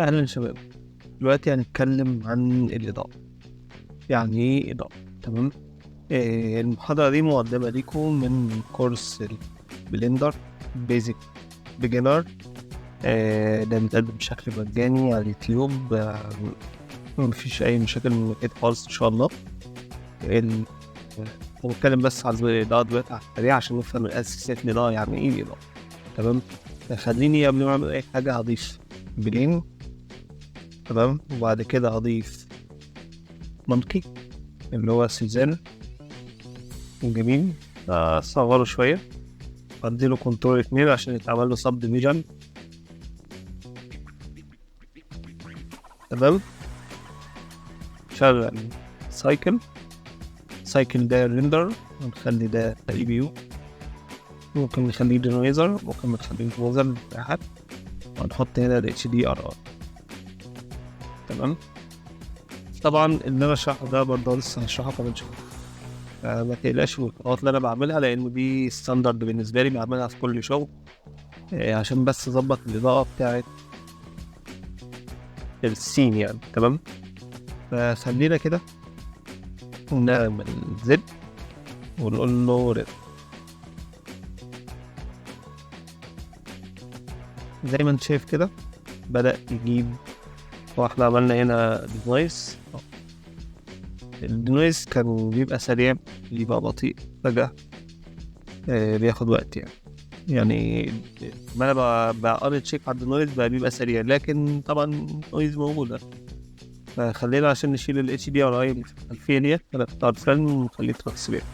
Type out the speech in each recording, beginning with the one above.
اهلا شباب، دلوقتي هنتكلم عن الاضاءة. يعني ايه اضاءه؟ تمام. المحاضرة دي مقدمه ليكم من كورس ال Blender basic beginner. ده متقدم بشكل مجاني على اليوتيوب. مفيش اي مشاكل من كده خالص ان شاء الله. هنتكلم بس على الاضاءة دلوقتي على السريع عشان نفهم الاساسيات الاضاءة، يعني ايه الاضاءة. تمام، خليني قبل ما اعمل اي حاجة هضيف plane. تمام، وبعد كده هضيف monkey اللي هو سيزان. جميل، اصغره شوية، اديله control 2 عشان يتعمل له subdivision. تمام، شغل cycle ده render، ونخلي ده GPU، ممكن نخليه denoiser، ممكن نخليه denoiser تحت، ونحط هنا ال HDRI. تمام، طبعا اللي انا شرحه ده برضه لسه هشرحه كمان شوية، ما تقلقش من الخطوات اللي انا بعملها لان دي standard بالنسبة لي، بعملها في كل شغل عشان بس اظبط الاضاءة بتاعت ال scene يعني. تمام، فخلينا كده نعمل Z ونقول له red. زي ما انت شايف كده بدأ يجيب. واحنا عملنا هنا denoise، ال denoise كان بيبقى سريع، بيبقى بطيء فجأة، بياخد وقت يعني ما انا بقرا check على ال denoise بقى بيبقى سريع، لكن طبعا noise موجودة. فخلينا عشان نشيل ال HDRI الخلفية ديت نختار فيلم ونخليه transparent.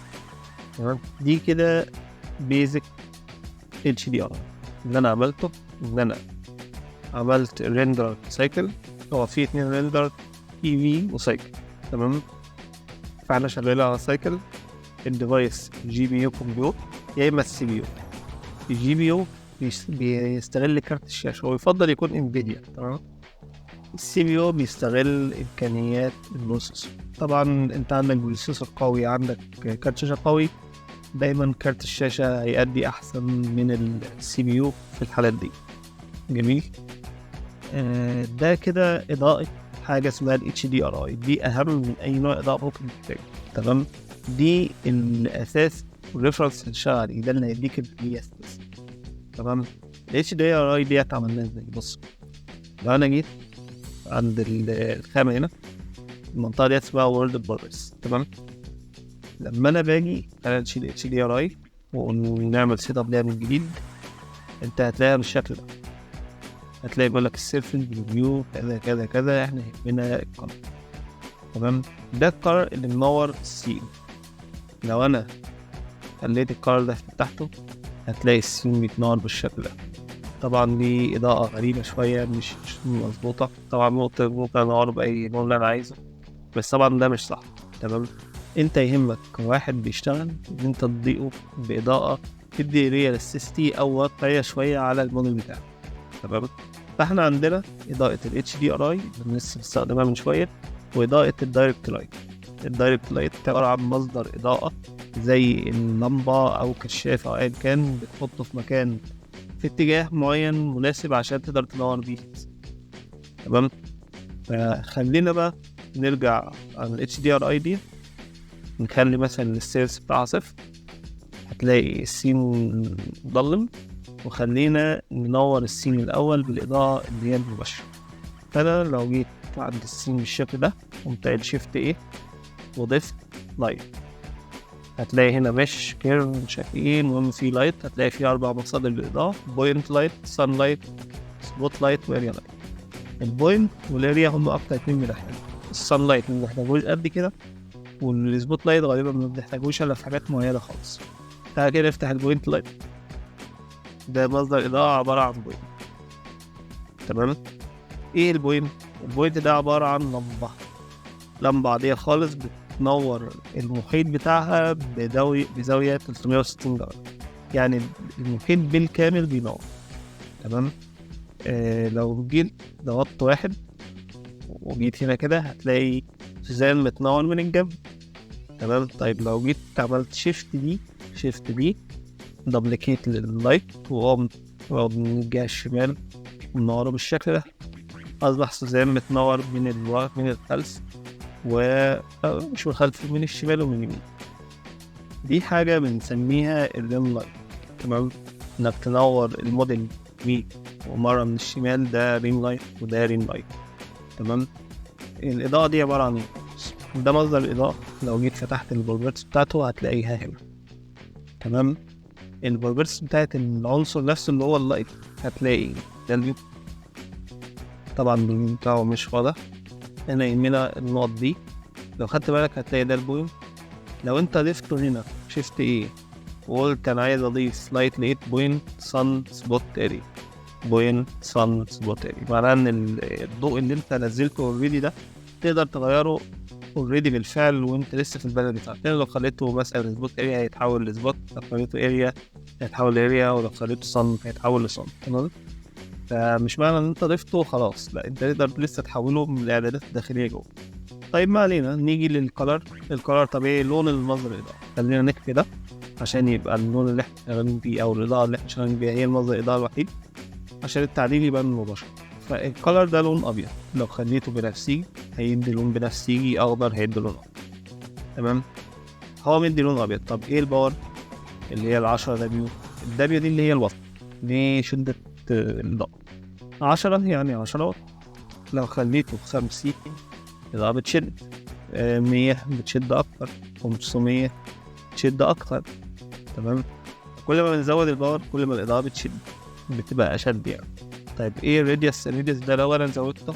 تمام، دي كده basic HDRI. اللي انا عملته ان انا عملت render cycle، هو في 2 render Eevee و cycle. تمام، فاحنا شغالين على cycle. ال device GPU compute يا اما ال CPU. ال GPU بيستغل كارت الشاشة ويفضل يكون Nvidia. تمام، ال CPU بيستغل امكانيات ال processor. طبعا انت عندك processor قوي، عندك كارت شاشة قوي، دايما كارت الشاشة هيأدي احسن من ال CPU في الحالات دي. جميل، ده كده اضاءه حاجة اسمها ال HDRI، دي اهم من اي نوع اضاءه ممكن تحتاجه. تمام، دي الاساس وال reference اللي عليه، ده اللي هيديك ال base. تمام، ال HDRI دي اتعملناها ازاي؟ بص، لو انا جيت عند الخامة هنا، المنطقة دي اسمها world properties. تمام، لما انا باجي انا نشيل HDRI ونعمل setup ليها من جديد، انت هتلاقيها بالشكل ده. هتلاقي بيقول لك ال surface preview كذا كذا كذا، احنا يهمنا ال color. تمام، ده ال color اللي منور ال scene. لو انا خليت ال color ده تحته هتلاقي ال scene بيتنور بالشكل ده. طبعا دي اضاءة غريبة شوية، مش مظبوطة. طبعا ممكن انوره باي لون اللي انا عايزه، بس طبعا ده مش صح. تمام، انت يهمك كواحد بيشتغل ان انت تضيئه باضاءة تدي realisticity او واقعية شوية على الموديل بتاعك. تمام، فاحنا عندنا اضاءة ال HDRI اللي لسه بنستخدمها من شوية، واضاءة ال direct light. ال direct light عبارة عن مصدر اضاءة زي اللمبة او كشاف او ايا كان، بتحطه في مكان في اتجاه معين مناسب عشان تقدر تنور بيه. تمام، فخلينا بقى نرجع على ال HDRI دي، نخلي مثلا ال source بتاعها 0، هتلاقي ال scene مظلم، وخلينا ننور ال scene الأول بالإضاءة اللي هي المباشرة. فأنا لو جيت عند ال scene بالشكل ده، قمت قايل shift A وضفت light، هتلاقي هنا mesh curve مش عارف ايه، المهم في light، هتلاقي فيه 4 مصادر للإضاءة: point light، sun light، spot light، و area light. ال point وال area هم أكتر 2 بنحتاجهم. ال sun light ما بنحتاجوش قد كده، وال spot light غالبا ما بنحتاجوش إلا في حاجات معينة خالص. تعالى كده نفتح ال point light، ده مصدر إضاءة عبارة عن point. تمام، ايه ال point؟ ال point ده عبارة عن لمبة عادية خالص بتنور المحيط بتاعها بزاوية 360 درجة، يعني المحيط بالكامل بينور. تمام، لو جيت ضغطت 1 وجيت هنا كده هتلاقي سوزان متنور من الجنب. تمام. طيب لو جيت عملت shift D، shift D duplicate لل light، وقمت واخد من الجهة الشمال منورة بالشكل ده، أصبح سوزان متنور من الخلف و مش من الخلف، من الشمال ومن اليمين. دي حاجة بنسميها ال rim light. تمام، إنك تنور الموديل يمين ومرة من الشمال، ده rim light وده rim light. تمام. الإضاءة دي عبارة عن إيه؟ ده مصدر الإضاءة، لو جيت فتحت ال properties بتاعته هتلاقيها هنا. تمام. ال properties بتاعت العنصر نفسه اللي هو ال light هتلاقي ده ال view، طبعا ال view بتاعه مش واضح. هنا يهمنا النقط دي، لو خدت بالك هتلاقي ده ال point. لو انت ضفته هنا shift A وقلت انا عايز اضيف light لقيت point sun spot area، point sun spot area، معناها ان الضوء اللي انت نزلته already ده تقدر تغيره already بالفعل وانت لسه في ال panel بتاعك. يعني لو خليته مثلا spot area هيتحول ل spot، لو خليته area هيتحول ل area، ولو خليته sun هيتحول ل sun. تمام. فمش معنى ان انت ضفته خلاص، لا، انت تقدر لسه تحوله من الاعدادات الداخلية جوه. طيب ما علينا، نيجي لل color. ال color طبيعي لون المصدر الاضاءة، خلينا نخفي ده عشان يبقى اللون اللي احنا شغالين بيه او الاضاءة اللي احنا شغالين بيها هي المصدر الاضاءة الوحيد، عشان التعديل يبان مباشرة. فال color ده لون ابيض، لو خليته بنفسجي هيدي لون بنفسجي، اخضر هيدي لون اخضر. تمام، هو مدي لون ابيض. طب ايه ال power اللي هي ال10 W؟ ال W دي اللي هي الوات، دي شدة الإضاءة، 10 يعني 10 واط. لو خليته 50 الإضاءة بتشد، 100 بتشد أكتر، 500 بتشد أكتر. تمام. كل ما بنزود ال power كل ما الإضاءة بتشد، بتبقى أشد يعني. طيب إيه ال radius؟ ال radius ده لو أنا زودته،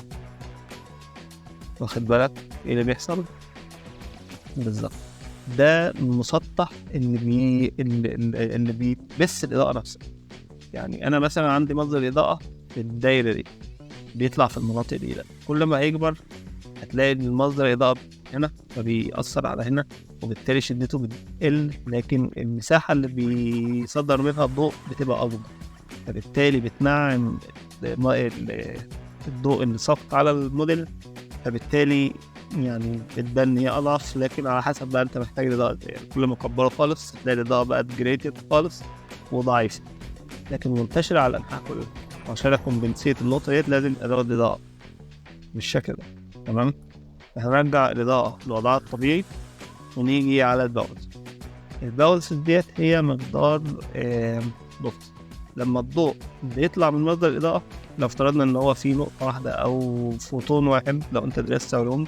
واخد بالك إيه اللي بيحصل؟ بالظبط ده المسطح اللي بيبث الإضاءة نفسها. يعني أنا مثلا عندي مصدر إضاءة في الدايرة دي بيطلع في المناطق دي، لا كل ما هيكبر هتلاقي إن المصدر إضاءة هنا فبيأثر على هنا، وبالتالي شدته بتقل، لكن المساحة اللي بيصدر منها الضوء بتبقى أكبر، فبالتالي بتنعم الضوء اللي ساقط على الموديل، فبالتالي يعني بتبان هي أضعف. لكن على حسب بقى أنت محتاج الإضاءة، يعني كل ما كبره خالص تلاقي الإضاءة بقت greater خالص وضعيفة، لكن منتشرة على الأنحاء كلها. عشان أ compensate النقطة ديت لازم أزود الإضاءة بالشكل ده. تمام. هنرجع الإضاءة لوضعها الطبيعي ونيجي على ال bounce. ال bounce ديت هي مقدار بص لما الضوء بيطلع من مصدر الإضاءة، لو افترضنا إن هو في نقطة واحدة أو فوتون واحد، لو أنت درست علوم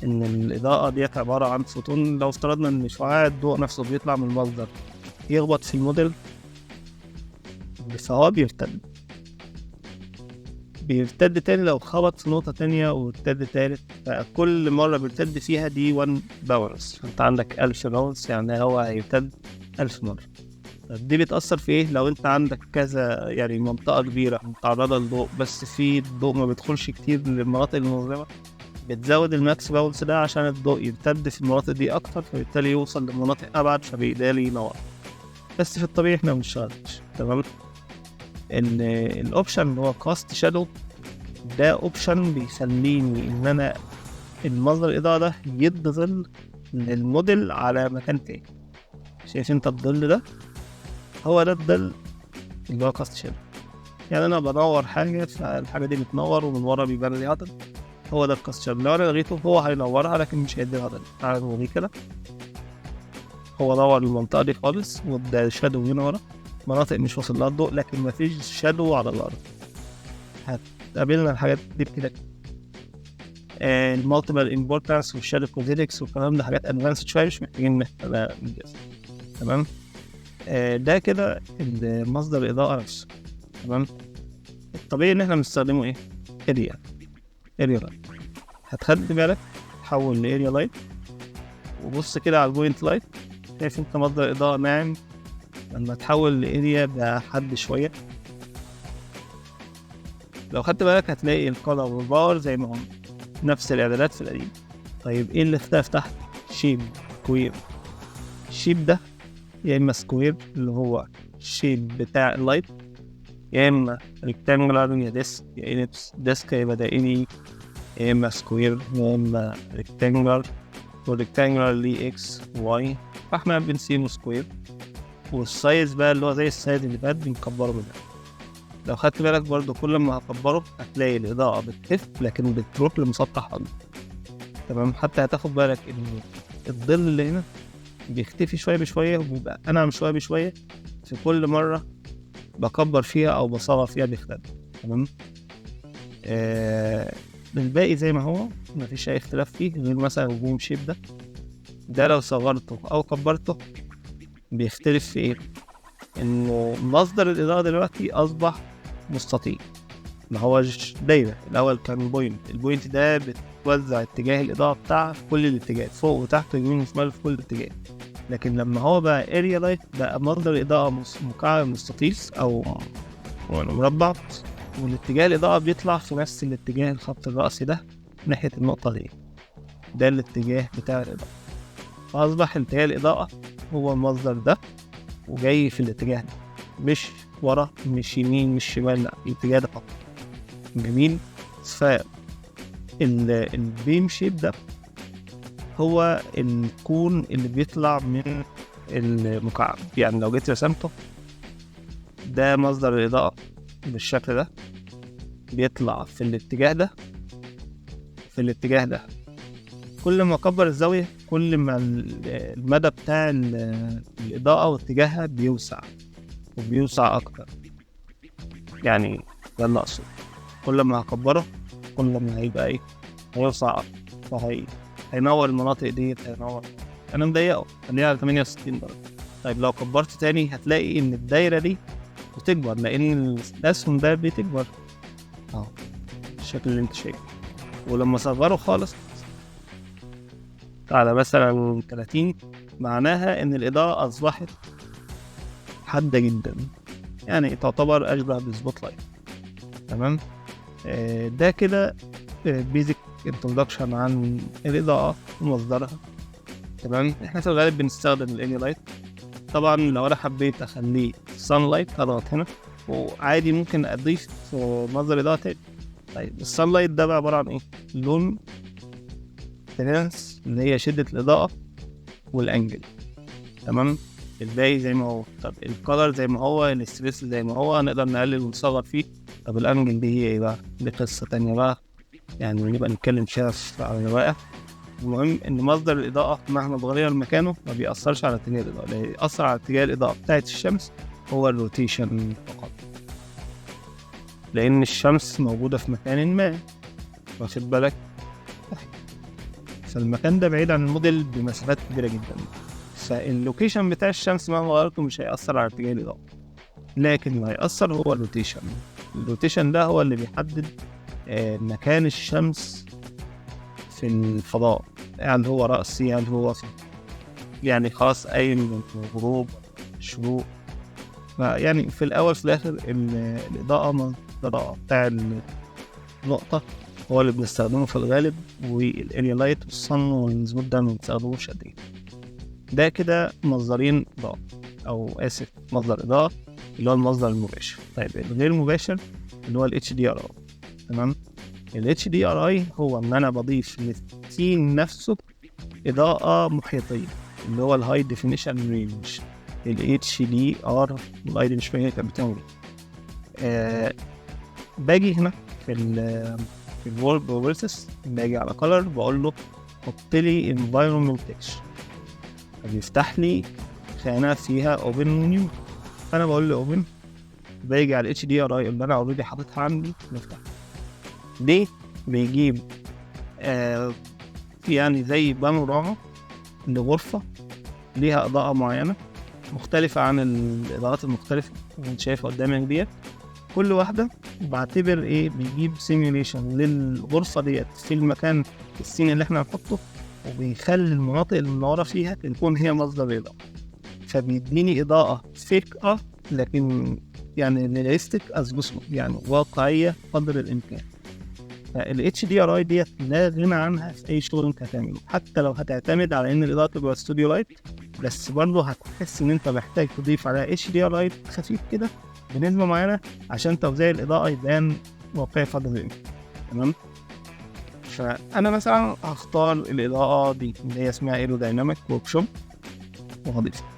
إن الإضاءة ديت عبارة عن فوتون، لو افترضنا إن شعاع الضوء نفسه بيطلع من المصدر يخبط في الموديل، فهو بيرتد تاني لو خبط في نقطة تانية وارتد تالت، فكل مرة بيرتد فيها دي 1 bounce، فانت عندك 1000 bounce، يعني هو هيرتد 1000 مرة. طب دي بتأثر في ايه؟ لو انت عندك كذا يعني منطقة كبيرة متعرضة للضوء بس في الضوء ما بيدخلش كتير للمناطق المظلمة، بتزود ال max bounce ده عشان الضوء يرتد في المناطق دي أكتر، فبالتالي يوصل لمناطق أبعد فبالتالي ينور. بس في الطبيعي احنا مبنشتغلش. تمام. ال option اللي هو cast shadow ده option بيخليني ان انا المصدر الاضاءة ده يدي ظل للموديل على مكان تاني. شايف انت الظل ده؟ هو ده الظل اللي هو cast shadow. يعني انا بدور حاجة فالحاجه دي بتنور ومن ورا بيبان لي عضل، هو ده ال cast shadow. لو انا لغيته هو هينورها لكن مش هيدي العضل. تعالى نوريه كده، هو نور المنطقة دي خالص وده shadow هنا ورا، مناطق مش واصل لها الضوء لكن مفيش shadow على الارض. هتقابلنا الحاجات دي كده، ال multiple importance وال shadow cosmetics والكلام ده، حاجات advanced شوية مش محتاجين نحتاجها. تمام. ده كده مصدر الاضاءة نفسه. تمام. الطبيعي ان احنا بنستخدمه ايه؟ area light. هتخلي بالك تحول ل area light، وبص كده على ال point light، شايف انت مصدر اضاءه ناعم لما تحول ل area بحد شوية. لو خدت بالك هتلاقي ال color وال power زي ما هم نفس الاعدادات في القديم. طيب ايه اللي اختلف تحت؟ shape square. ال shape ده يا اما square اللي هو ال shape بتاع ال light، يا اما rectangular يا disc يا ellipse. disc يبقى دائري، يا اما square يا اما rectangular. وال rectangular ليه X Y، فاحنا بنسيبه square. وال size بقى اللي هو زي ال size اللي فات بنكبره منه. لو خدت بالك برضو كل ما هكبره هتلاقي الإضاءة بتخف، لكن بتروح لمسطح أكبر. تمام، حتى هتاخد بالك إن الظل اللي هنا بيختفي شوية بشوية وبيبقى أنعم شوية بشوية في كل مرة بكبر فيها أو بصغر فيها بيختفي. تمام، الباقي زي ما هو، مفيش أي اختلاف فيه غير مثلا ال beam shape ده لو صغرته أو كبرته بيختلف في إيه؟ إنه مصدر الإضاءة دلوقتي أصبح مستطيل، ما هوش دايرة. الأول كان point، ال point ده بتوزع اتجاه الإضاءة بتاعها في كل الاتجاهات، فوق وتحت ويمين وشمال في كل اتجاه. لكن لما هو بقى area light بقى مصدر الإضاءة مكعب مستطيل أو مربع، والاتجاه الإضاءة بيطلع في نفس الاتجاه الخط الرأسي ده ناحية النقطة دي، ده الاتجاه بتاع الإضاءة. فأصبح اتجاه الإضاءة هو المصدر ده وجاي في الاتجاه ده، مش ورا مش يمين مش شمال، لا الاتجاه ده فقط. جميل. ف ال beam shape ده هو ال cone اللي بيطلع من المكعب. يعني لو جيت رسمته ده مصدر الإضاءة بالشكل ده، بيطلع في الاتجاه ده في الاتجاه ده. كل ما اكبر الزاوية كل ما المدى بتاع الإضاءة واتجاهها بيوسع وبيوسع أكتر. يعني ده اللي أقصده، كل ما هكبره كل ما هيبقى إيه، هيوسع أكتر، فهي هينور المناطق دي، هينور. أنا مضيقه، خليها على 68 درجة. طيب لو كبرت تاني هتلاقي إن الدايرة دي بتكبر، لأن الأسهم ده بتكبر أهو الشكل اللي أنت شايفه. ولما صغره خالص على مثلا 30، معناها إن الإضاءة أصبحت حادة جدا، يعني تعتبر أشبه ب spotlight. تمام، ده كده basic introduction عن الإضاءة ومصدرها. تمام، احنا في الغالب بنستخدم ال area light. طبعا لو انا حبيت اخليه sunlight هضغط هنا، وعادي ممكن اضيف مصدر اضاءة تاني. طيب ال sunlight ده بقى عبارة عن ايه؟ لون strength اللي هي شدة الإضاءة وال angle. تمام، الباقي زي ما هو. طب ال color زي ما هو، ال strength زي ما هو، نقدر نقلل ونصغر فيه. طب ال angle دي هي ايه بقى؟ دي قصة تانية بقى، يعني نبقى نتكلم فيها على رواقة. المهم ان مصدر الإضاءة مهما اتغير مكانه ما بيأثرش على اتجاه الإضاءة، اللي بيأثر على اتجاه الإضاءة بتاعت الشمس هو ال rotation فقط، لأن الشمس موجودة في مكان ما، واخد بالك؟ فالمكان ده بعيد عن الموديل بمسافات كبيرة جدا، فال location بتاع الشمس مهما غيرته مش هيأثر على اتجاه الإضاءة، لكن اللي هيأثر هو ال rotation. ال rotation ده هو اللي بيحدد مكان الشمس في الفضاء، هل هو رأسي هل هو يعني خلاص قايم من الغروب الشروق. يعني في الأول في الآخر الإضاءة بتاع النقطة هو اللي بنستخدمه في الغالب، وال area light وال sun وال spot ده ما بنستخدموش قد ايه. ده كده مصدرين إضاءة، أو آسف مصدر إضاءة اللي هو المصدر المباشر. طيب الغير مباشر اللي هو ال HDRI. تمام، ال HDRI هو إن أنا بضيف لل scene نفسه إضاءة محيطية اللي هو ال high definition range، ال HDR وال I دي مش فاهم كانت بتعمل ايه. باجي هنا في ال world properties، باجي على color بقول له حط لي environment texture، فبيفتح لي خانة فيها open new، فأنا بقول له open، باجي على ال HDRI اللي أنا already حاططها عندي نفتح. ليه؟ بيجيب يعني زي بانوراما لغرفة ليها إضاءة معينة مختلفة عن الإضاءات المختلفة اللي انت شايفها قدامك ديت. كل واحدة بعتبر ايه، بيجيب simulation للغرفة ديت في المكان ال scene اللي احنا هنحطه، وبيخلي المناطق اللي منورة فيها تكون هي مصدر إضاءة، فبيديني إضاءة fake لكن يعني realistic as possible، يعني واقعية قدر الإمكان. فال HDRI ديت لا غنى عنها في أي شغل أنت هتعمله، حتى لو هتعتمد على إن الإضاءة تبقى studio light، بس برضه هتحس إن أنت محتاج تضيف عليها HDR light خفيف كده بنسبة معينة عشان توزيع الإضاءة يبان واقعي قدر الإمكان. تمام؟ فانا مثلا هختار الاضاءة دي اللي هي اسمها Aerodynamic Workshop وهضيفها.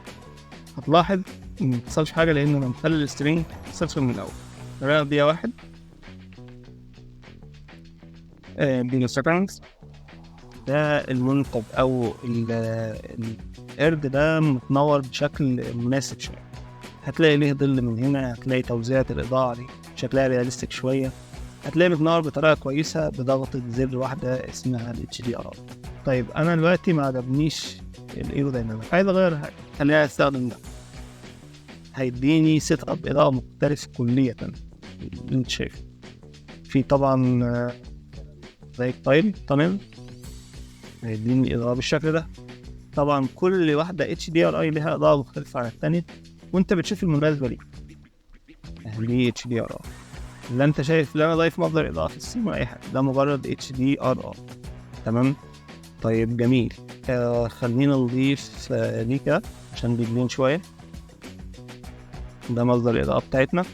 هتلاحظ ان محصلش حاجة لان انا مخلي ال strength صفر من الاول. خلينا نديها 1 seconds. ده المنقب او القرد ده متنور بشكل مناسب شوية، هتلاقي ليه ظل من هنا، هتلاقي توزيعة الاضاءة دي شكلها realistic شوية، هتلاقي متنور بطريقة كويسة بضغطه زر واحدة اسمها ال HDR. طيب انا دلوقتي ما عجبنيش ال Aerodynamic، عايز اغير حاجة، خليني استخدم ده، هيديني setup اضاءه مختلف كليه اللي انت شايفه. في طبعا زي tile تمام، هيديني اضاءه بالشكل ده. طبعا كل واحدة HDRI لها اضاءه مختلفة عن الثانية، وانت بتشوف المناسبة ليك. دي HDRI اللي انت شايف، لا انا ضايف مصدر اضاءه في ال scene ولا اي حاجة، ده مجرد HDRI. تمام. طيب جميل. خلينا نضيف دي كده عشان بيبين شوية. ده مصدر الاضاءة بتاعتنا.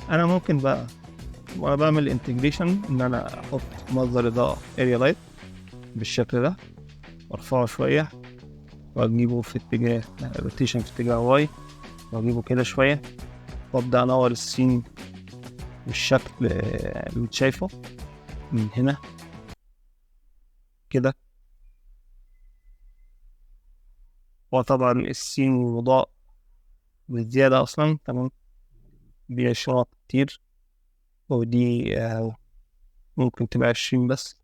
انا ممكن بقى وانا بعمل integration ان انا احط مصدر اضاءه area light بالشكل ده، وارفعه شوية واجيبه في اتجاه rotation في اتجاه Y، واجيبه كده شوية، وابدا انور ال scene بالشكل اللي انت شايفه من هنا كده. وطبعا ال scene مضاء بالزيادة أصلا، تمام، دي 20 كتير، ودي ممكن تبقى 20 بس.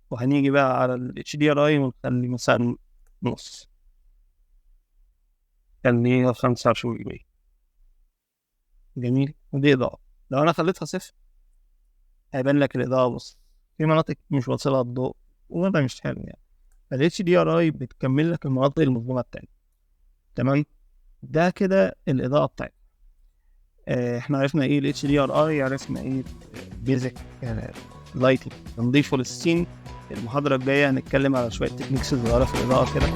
وهنيجي بقى على ال HDRI ونخلي مثلا نص، خليها 25%. جميل. ودي إضاءة، لو أنا خليتها صفر هيبان لك الإضاءة، بص في مناطق مش واصلها الضوء وده مش حلو يعني. فال HDRI بتكمل لك المناطق المظلمة التانية. تمام. ده كده الإضاءة بتاعتنا. احنا عرفنا ايه ال HDRI، عرفنا ايه basic lighting نضيفه لل scene. المحاضرة الجاية هنتكلم على شوية techniques صغيرة في الإضاءة كده.